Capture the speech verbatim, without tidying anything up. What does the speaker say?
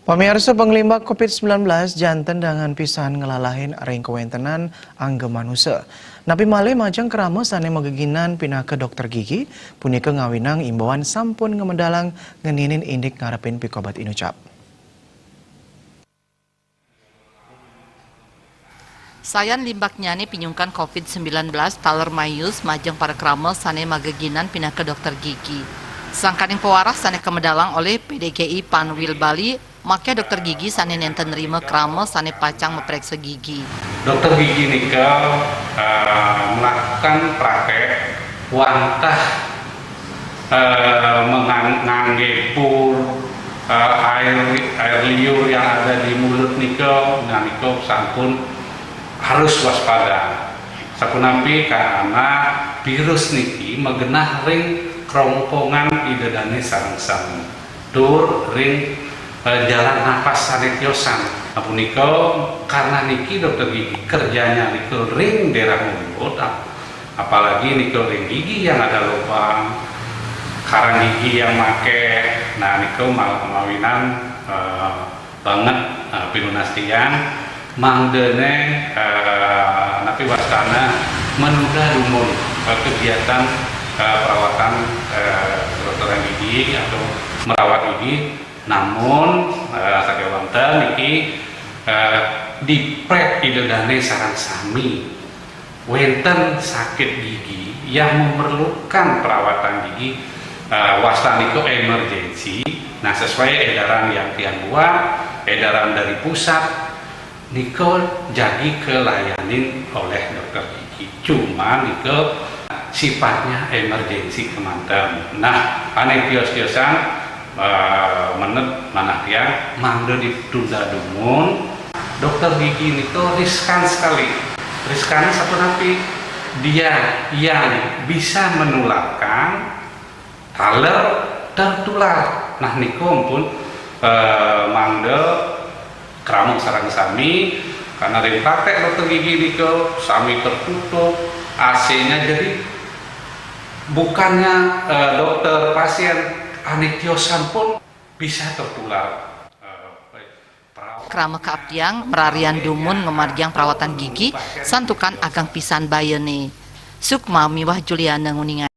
Pamiarsa, panglimbak covid sembilan belas janten dangan pisan ngalalahin ring kawéntenan angga manusa. Napi malih majeng krama sané mageginan pinaka dokter gigi, punika ngawinang imbauan sampun ngamedalang ngeninin indik ngarepin pikobat inucap. Sayan limbaknyané pinyungkan covid sembilan belas taler mayus majeng para krama sané mageginan pinaka dokter gigi. Sangkaning pawaras sané kamedalang olih P D G I Panwil Bali, makéh dokter gigi sané nénten nrima krama sané pacang mapréksa gigi. Dokter gigi nika, eh, melakukan praktek wantah, eh, mengan-, nganggé pur, eh, air, air liur yang ada di mulut nika, nah nika sampun harus waspada. Sapunapi karana virus niki magenah ring kerongkongan ida dané sareng sami. Tur ring, eh, jalan napas sané tiosan. Nah, punika karena niki dokter gigi kerjanya nika ring daerah mulut, ap-, apalagi nika ring gigi yang ada lubang, karang gigi yang makéh, nah nika mal-, mawinan, eh, banget, eh, pinunas tiang, mangdané, eh, napi wastana menunda dumun, eh, kegiatan, eh, perawatan, eh, kedokteran gigi atau merawat gigi. Namun, eh, sakéwanten niki, eh, diprét ida dané sareng sami. Wénten sakit gigi yang memerlukan perawatan gigi, eh, wasta nika emergency. Nah, sesuai edaran yang tiang buat, edaran dari pusat, nika jagi kelayanin oleh dokter gigi. Cuma nika sifatnya emergency kemanten. Nah, ané tios-tiosan, eh, menet manah tiang, mangda ditunda dumun. Dokter gigi nika riskan sekali. Riskan sapunapi? Dia yang bisa menularkan taler tertular. Nah, niku ampun, eh, mangda krama sareng sami, karena ring praktek dokter gigi nika sami tertutup, A C-nya, jadi bukannya, eh, dokter pasien, ané tiosan pun bisa tertular. Eh, perawat. Krama kaaptiang mararian dumun ngamargiang perawatan gigi, santukan ageng pisan bayané. Sukma miwah Juliana nguningan.